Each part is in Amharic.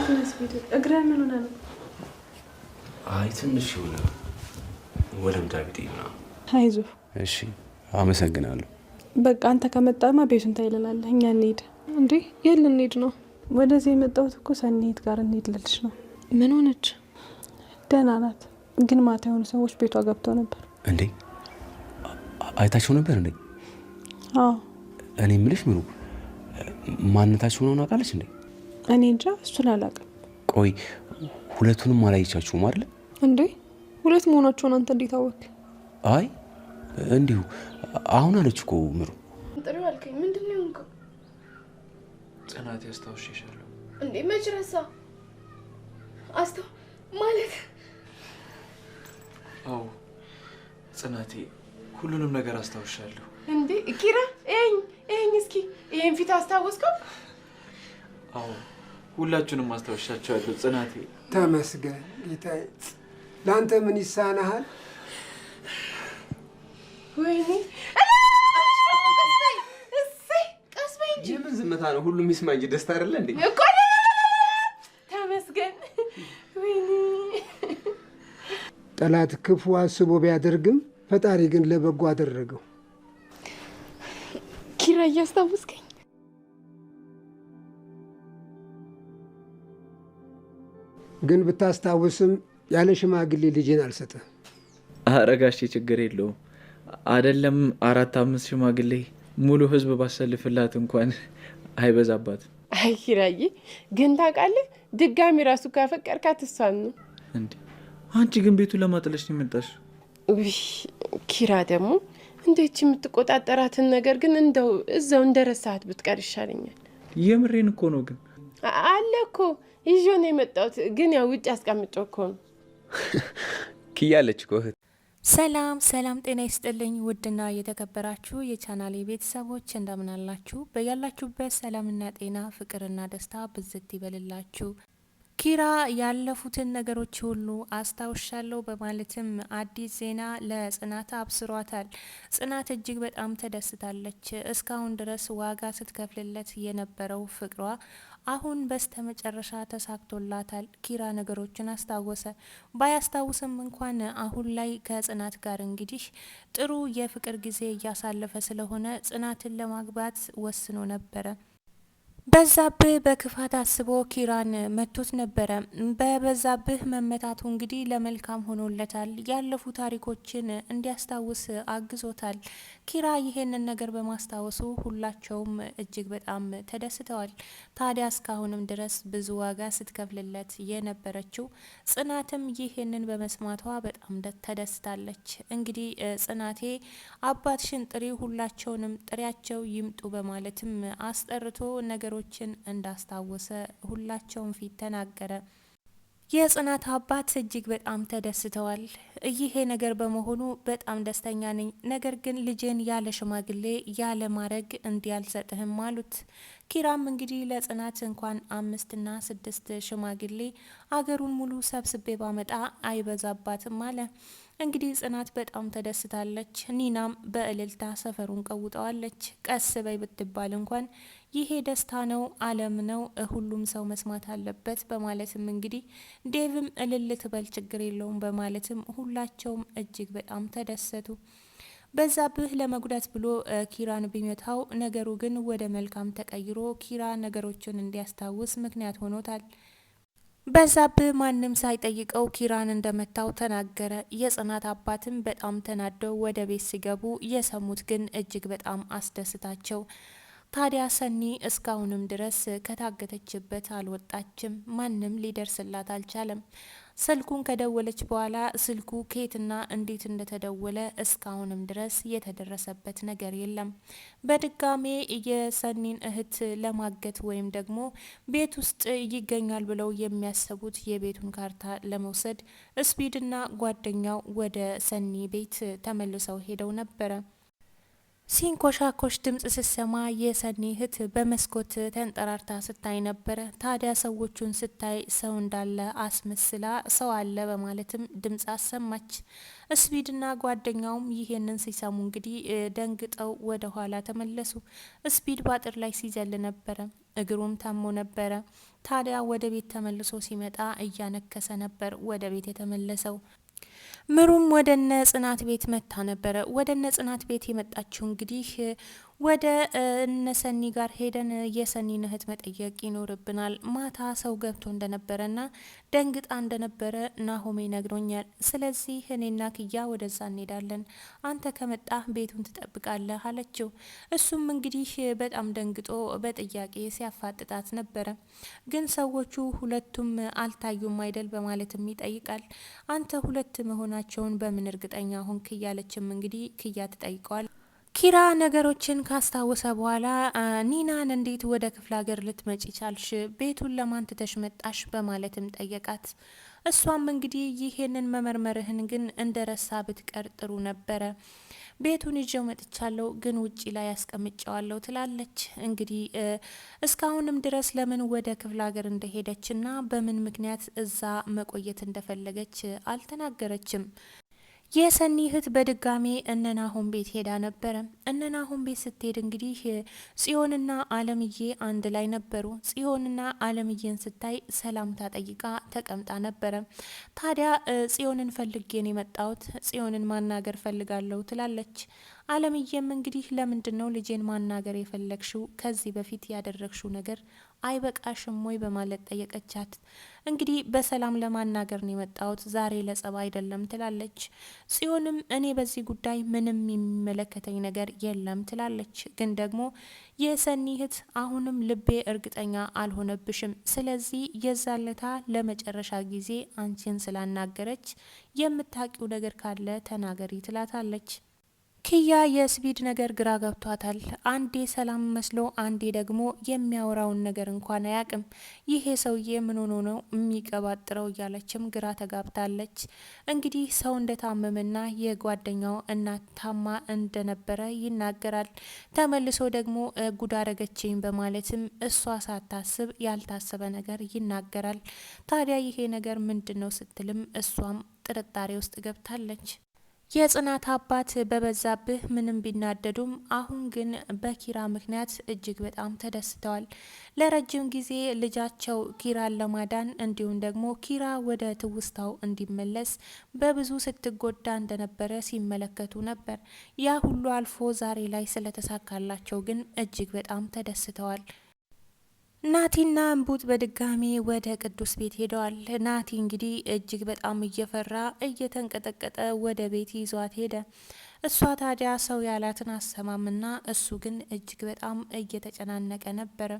እግርህ ምን ሆነ ነው? አይ ትንሽ የሆነ ወለምታ ቢጤ ምናምን። አይዞህ። እሺ አመሰግናለሁ። በቃ አንተ ከመጣማ ቤቱን ታይለናለህ። እኛ እንሂድ። እንዴ የት ልንሄድ ነው? ወደዚህ የመጣሁት እኮ ሰኒት ጋር እንሂድ ልልሽ ነው። ምን ሆነች? ደህና ናት፣ ግን ማታ የሆኑ ሰዎች ቤቷ ገብተው ነበር። እንዴ አይታቸው ነበር እንዴ? አዎ። እኔ የምልሽ ምሩ፣ ማንነታቸው ሆነው አውቃለች እንዴ? እኔ እንጃ፣ እሱን አላውቅም። ቆይ ሁለቱንም አላየቻችሁም አይደል? እንዴ ሁለት መሆናቸውን አንተ እንዴት አወክ? አይ እንዲሁ አሁን አለች እኮ ምሩ። ጥሪው አልከኝ። ምንድን ነው የሆንከው? ጽናት ያስታውሽሻለሁ። እንዴ መች ረሳ? አስተው ማለት አዎ ጽናቴ፣ ሁሉንም ነገር አስታውሻለሁ። እንዴ ኪራ፣ ይኸኝ ይኸኝ፣ እስኪ ይሄን ፊት አስታወስከው? አዎ ሁላችሁንም አስታውሻቸዋለሁ ጽናቴ። ተመስገን ጌታዬ፣ ለአንተ ምን ይሳናሃል? ወይኔ ቀስ በይ እንጂ። የምን ዝምታ ነው? ሁሉም ይስማ እንጂ ደስታ አይደለ እንዴ? እኮ ተመስገን። ወይኔ ጠላት ክፉ አስቦ ቢያደርግም ፈጣሪ ግን ለበጎ አደረገው። ኪራ እያስታወስከኝ ግን ብታስታውስም ያለ ሽማግሌ ልጄን አልሰጥህም። ኧረ ጋሼ ችግር የለውም። አይደለም አራት አምስት ሽማግሌ ሙሉ ህዝብ ባሰልፍላት እንኳን አይበዛባትም። አይ ኪራዬ፣ ግን ታውቃለህ፣ ድጋሚ ራሱ ካፈቀርካት እሷን ነው። እንዴ አንቺ ግን ቤቱን ለማጥለሽ ነው የመጣሽ? ውይ ኪራ ደግሞ እንደች የምትቆጣጠራትን ነገር ግን እንደው እዛው እንደረሳሃት ብትቀር ይሻለኛል። የምሬን እኮ ነው። ግን አለ እኮ ይዤ ነው የመጣሁት፣ ግን ያው ውጭ አስቀምጬው እኮ ነው። ክያለች እኮ እህት። ሰላም ሰላም፣ ጤና ይስጥልኝ ውድና የተከበራችሁ የቻናሌ ቤተሰቦች እንደምን አላችሁ? በያላችሁበት ሰላምና ጤና ፍቅርና ደስታ ብዝት ይበልላችሁ። ኪራ ያለፉትን ነገሮች ሁሉ አስታውሻለሁ በማለትም አዲስ ዜና ለጽናት አብስሯታል። ጽናት እጅግ በጣም ተደስታለች። እስካሁን ድረስ ዋጋ ስትከፍልለት የነበረው ፍቅሯ አሁን በስተመጨረሻ ተሳክቶላታል። ኪራ ነገሮችን አስታወሰ። ባያስታውስም እንኳን አሁን ላይ ከጽናት ጋር እንግዲህ ጥሩ የፍቅር ጊዜ እያሳለፈ ስለሆነ ጽናትን ለማግባት ወስኖ ነበረ። በዛብህ በክፋት አስቦ ኪራን መቶት ነበረ። በበዛብህ መመታቱ እንግዲህ ለመልካም ሆኖለታል። ያለፉ ታሪኮችን እንዲያስታውስ አግዞታል። ኪራ ይሄንን ነገር በማስታወሱ ሁላቸውም እጅግ በጣም ተደስተዋል። ታዲያ እስካሁንም ድረስ ብዙ ዋጋ ስትከፍልለት የነበረችው ጽናትም ይሄንን በመስማቷ በጣም ተደስታለች። እንግዲህ ጽናቴ አባትሽን ጥሪ፣ ሁላቸውንም ጥሪያቸው ይምጡ በማለትም አስጠርቶ ነገሮችን እንዳስታወሰ ሁላቸውም ፊት ተናገረ። የጽናት አባት እጅግ በጣም ተደስተዋል። ይሄ ነገር በመሆኑ በጣም ደስተኛ ነኝ፣ ነገር ግን ልጄን ያለ ሽማግሌ ያለ ማድረግ እንዲህ አልሰጥህም አሉት። ኪራም እንግዲህ ለጽናት እንኳን አምስትና ስድስት ሽማግሌ አገሩን ሙሉ ሰብስቤ ባመጣ አይበዛባትም አለ። እንግዲህ ጽናት በጣም ተደስታለች። ኒናም በእልልታ ሰፈሩን ቀውጠዋለች። ቀስ በይ ብትባል እንኳን ይሄ ደስታ ነው፣ ዓለም ነው፣ ሁሉም ሰው መስማት አለበት በማለትም እንግዲህ ዴቭም እልል ትበል ችግር የለውም በማለትም ሁላቸውም እጅግ በጣም ተደሰቱ። በዛብህ ለመጉዳት ብሎ ኪራን ቢመታው ነገሩ ግን ወደ መልካም ተቀይሮ ኪራ ነገሮችን እንዲያስታውስ ምክንያት ሆኖታል። በዛብህ ማንም ሳይጠይቀው ኪራን እንደመታው ተናገረ። የጽናት አባትም በጣም ተናደው ወደ ቤት ሲገቡ የሰሙት ግን እጅግ በጣም አስደስታቸው። ታዲያ ሰኒ እስካሁንም ድረስ ከታገተችበት አልወጣችም። ማንም ሊደርስላት አልቻለም። ስልኩን ከደወለች በኋላ ስልኩ ከየትና እንዴት እንደተደወለ እስካሁንም ድረስ የተደረሰበት ነገር የለም። በድጋሜ የሰኒን እህት ለማገት ወይም ደግሞ ቤት ውስጥ ይገኛል ብለው የሚያስቡት የቤቱን ካርታ ለመውሰድ ስፒድና ጓደኛው ወደ ሰኒ ቤት ተመልሰው ሄደው ነበረ። ሲንኮሻኮሽ ድምጽ ስትሰማ የሰኒ እህት በመስኮት ተንጠራርታ ስታይ ነበረ። ታዲያ ሰዎቹን ስታይ ሰው እንዳለ አስመስላ ሰው አለ በማለትም ድምጽ አሰማች። እስፒድና ጓደኛውም ይሄንን ሲሰሙ እንግዲህ ደንግጠው ወደ ኋላ ተመለሱ። እስፒድ ባጥር ላይ ሲዘል ነበረ፣ እግሩም ታሞ ነበረ። ታዲያ ወደ ቤት ተመልሶ ሲመጣ እያነከሰ ነበር ወደ ቤት የተመለሰው። ምሩም ወደ እነ ጽናት ቤት መታ ነበረ። ወደ እነ ጽናት ቤት የመጣችው እንግዲህ ወደ እነ ሰኒ ጋር ሄደን የሰኒን እህት መጠየቅ ይኖርብናል። ማታ ሰው ገብቶ እንደነበረና ደንግጣ እንደነበረ ናሆሜ ነግሮኛል። ስለዚህ እኔና ክያ ወደዛ እንሄዳለን፣ አንተ ከመጣህ ቤቱን ትጠብቃለህ አለችው። እሱም እንግዲህ በጣም ደንግጦ በጥያቄ ሲያፋጥጣት ነበረ። ግን ሰዎቹ ሁለቱም አልታዩም አይደል በማለትም ይጠይቃል። አንተ ሁለት መሆናቸውን በምን እርግጠኛ ሆንክ? እያለችም እንግዲህ ክያ ትጠይቀዋል። ኪራ ነገሮችን ካስታወሰ በኋላ ኒናን እንዴት ወደ ክፍለ ሀገር ልትመጪ ቻልሽ? ቤቱን ለማን ትተሽ መጣሽ? በማለትም ጠየቃት። እሷም እንግዲህ ይሄንን መመርመርህን ግን እንደ ረሳ ብትቀር ጥሩ ነበረ፣ ቤቱን ይዤው መጥቻለሁ፣ ግን ውጪ ላይ ያስቀምጨዋለሁ ትላለች። እንግዲህ እስካሁንም ድረስ ለምን ወደ ክፍለ ሀገር እንደሄደችና በምን ምክንያት እዛ መቆየት እንደፈለገች አልተናገረችም። የሰኒ እህት በድጋሜ እነናሆም ቤት ሄዳ ነበረ። እነናሆም ቤት ስትሄድ እንግዲህ ጽዮንና አለምዬ አንድ ላይ ነበሩ። ጽዮንና አለምዬን ስታይ ሰላምታ ጠይቃ ተቀምጣ ነበረ። ታዲያ ጽዮንን ፈልጌን የመጣሁት ጽዮንን ማናገር ፈልጋለሁ ትላለች። አለምዬም እንግዲህ ለምንድን ነው ልጄን ማናገር የፈለግሽው? ከዚህ በፊት ያደረግሽው ነገር አይበቃሽም ወይ በማለት ጠየቀቻት። እንግዲህ በሰላም ለማናገር ነው የመጣሁት ዛሬ ለጸብ አይደለም ትላለች። ጽዮንም እኔ በዚህ ጉዳይ ምንም የሚመለከተኝ ነገር የለም ትላለች። ግን ደግሞ የሰኒ እህት አሁንም ልቤ እርግጠኛ አልሆነብሽም፣ ስለዚህ የዛለታ ለመጨረሻ ጊዜ አንቺን ስላናገረች የምታውቂው ነገር ካለ ተናገሪ ትላታለች። ኪያ የስፒድ ነገር ግራ ገብቷታል። አንዴ ሰላም መስሎ አንዴ ደግሞ የሚያወራውን ነገር እንኳን አያቅም። ይሄ ሰውዬ ምን ሆኖ ነው የሚቀባጥረው እያለችም ግራ ተጋብታለች። እንግዲህ ሰው እንደታመመና የጓደኛው እናት ታማ እንደነበረ ይናገራል። ተመልሶ ደግሞ ጉድ አረገችኝ በማለትም እሷ ሳታስብ ያልታሰበ ነገር ይናገራል። ታዲያ ይሄ ነገር ምንድን ነው ስትልም እሷም ጥርጣሬ ውስጥ ገብታለች። የጽናት አባት በበዛብህ ምንም ቢናደዱም አሁን ግን በኪራ ምክንያት እጅግ በጣም ተደስተዋል። ለረጅም ጊዜ ልጃቸው ኪራን ለማዳን እንዲሁም ደግሞ ኪራ ወደ ትውስታው እንዲመለስ በብዙ ስትጎዳ እንደነበረ ሲመለከቱ ነበር። ያ ሁሉ አልፎ ዛሬ ላይ ስለተሳካላቸው ግን እጅግ በጣም ተደስተዋል። ናቲና እምቡጥ በድጋሚ ወደ ቅዱስ ቤት ሄደዋል። ናቲ እንግዲህ እጅግ በጣም እየፈራ እየተንቀጠቀጠ ወደ ቤት ይዟት ሄደ። እሷ ታዲያ ሰው ያላትን አሰማምና እሱ ግን እጅግ በጣም እየተጨናነቀ ነበረ።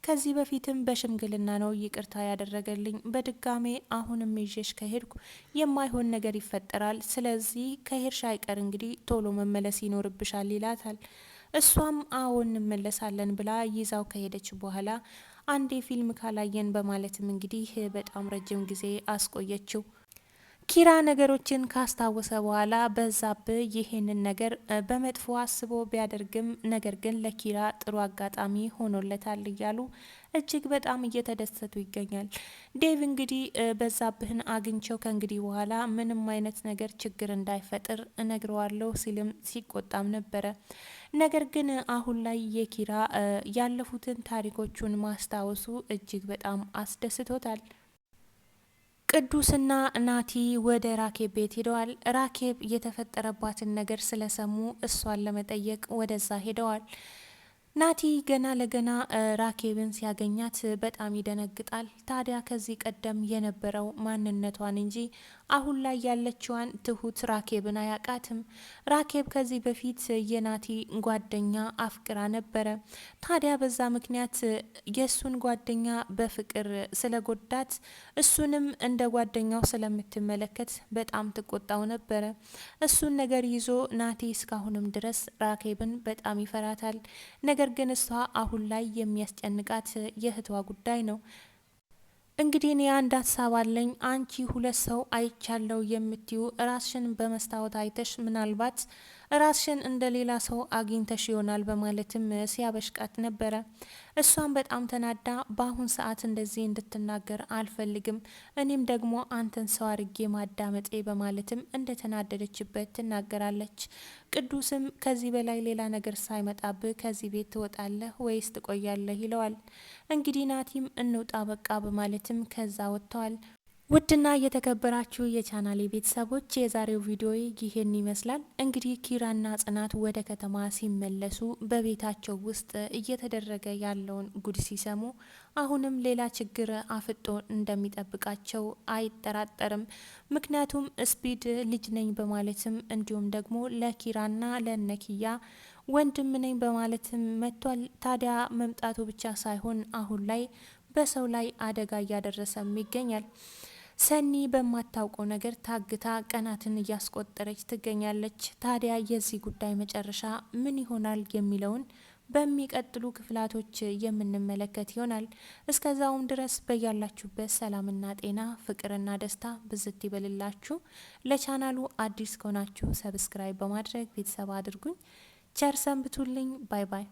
ከዚህ በፊትም በሽምግልና ነው ይቅርታ ያደረገልኝ። በድጋሜ አሁንም ይዤሽ ከሄድኩ የማይሆን ነገር ይፈጠራል። ስለዚህ ከሄድሽ አይቀር እንግዲህ ቶሎ መመለስ ይኖርብሻል ይላታል። እሷም አዎ እንመለሳለን ብላ ይዛው ከሄደች በኋላ አንዴ ፊልም ካላየን በማለትም እንግዲህ በጣም ረጅም ጊዜ አስቆየችው። ኪራ ነገሮችን ካስታወሰ በኋላ በዛብህ ይሄንን ነገር በመጥፎ አስቦ ቢያደርግም ነገር ግን ለኪራ ጥሩ አጋጣሚ ሆኖለታል እያሉ እጅግ በጣም እየተደሰቱ ይገኛል። ዴቭ እንግዲህ በዛብህን አግኝቸው ከእንግዲህ በኋላ ምንም አይነት ነገር ችግር እንዳይፈጥር እነግረዋለሁ ሲልም ሲቆጣም ነበረ። ነገር ግን አሁን ላይ የኪራ ያለፉትን ታሪኮቹን ማስታወሱ እጅግ በጣም አስደስቶታል። ቅዱስና ናቲ ወደ ራኬብ ቤት ሄደዋል። ራኬብ የተፈጠረባትን ነገር ስለሰሙ እሷን ለመጠየቅ ወደዛ ሄደዋል። ናቲ ገና ለገና ራኬብን ሲያገኛት በጣም ይደነግጣል። ታዲያ ከዚህ ቀደም የነበረው ማንነቷን እንጂ አሁን ላይ ያለችዋን ትሁት ራኬብን አያውቃትም። ራኬብ ከዚህ በፊት የናቲ ጓደኛ አፍቅራ ነበረ። ታዲያ በዛ ምክንያት የእሱን ጓደኛ በፍቅር ስለጎዳት እሱንም እንደ ጓደኛው ስለምትመለከት በጣም ትቆጣው ነበረ። እሱን ነገር ይዞ ናቲ እስካሁንም ድረስ ራኬብን በጣም ይፈራታል። ነገር ግን እሷ አሁን ላይ የሚያስጨንቃት የእህቷ ጉዳይ ነው። እንግዲህ እኔ አንድ ሀሳብ አለኝ። አንቺ ሁለት ሰው አይቻለው የምትዩ ራስሽን በመስታወት አይተሽ ምናልባት ራስሽን እንደ ሌላ ሰው አግኝተሽ ይሆናል በማለትም ሲያበሽቃት ነበረ። እሷም በጣም ተናዳ በአሁን ሰዓት እንደዚህ እንድትናገር አልፈልግም፣ እኔም ደግሞ አንተን ሰው አርጌ ማዳመጤ በማለትም እንደተናደደችበት ትናገራለች። ቅዱስም ከዚህ በላይ ሌላ ነገር ሳይመጣብህ ከዚህ ቤት ትወጣለህ ወይስ ትቆያለህ ይለዋል። እንግዲህ ናቲም እንውጣ በቃ በማለትም ከዛ ወጥተዋል። ውድና የተከበራችሁ የቻናሌ ቤተሰቦች የዛሬው ቪዲዮ ይህን ይመስላል። እንግዲህ ኪራና ጽናት ወደ ከተማ ሲመለሱ በቤታቸው ውስጥ እየተደረገ ያለውን ጉድ ሲሰሙ አሁንም ሌላ ችግር አፍጦ እንደሚጠብቃቸው አይጠራጠርም። ምክንያቱም ስፒድ ልጅ ነኝ በማለትም እንዲሁም ደግሞ ለኪራና ለነኪያ ወንድም ነኝ በማለትም መጥቷል። ታዲያ መምጣቱ ብቻ ሳይሆን አሁን ላይ በሰው ላይ አደጋ እያደረሰም ይገኛል። ሰኒ በማታውቀው ነገር ታግታ ቀናትን እያስቆጠረች ትገኛለች። ታዲያ የዚህ ጉዳይ መጨረሻ ምን ይሆናል የሚለውን በሚቀጥሉ ክፍላቶች የምንመለከት ይሆናል። እስከዛውም ድረስ በያላችሁበት ሰላምና ጤና፣ ፍቅርና ደስታ ብዝት ይበልላችሁ። ለቻናሉ አዲስ ከሆናችሁ subscribe በማድረግ ቤተሰብ አድርጉኝ። ቸር ሰንብቱልኝ። Bye bye።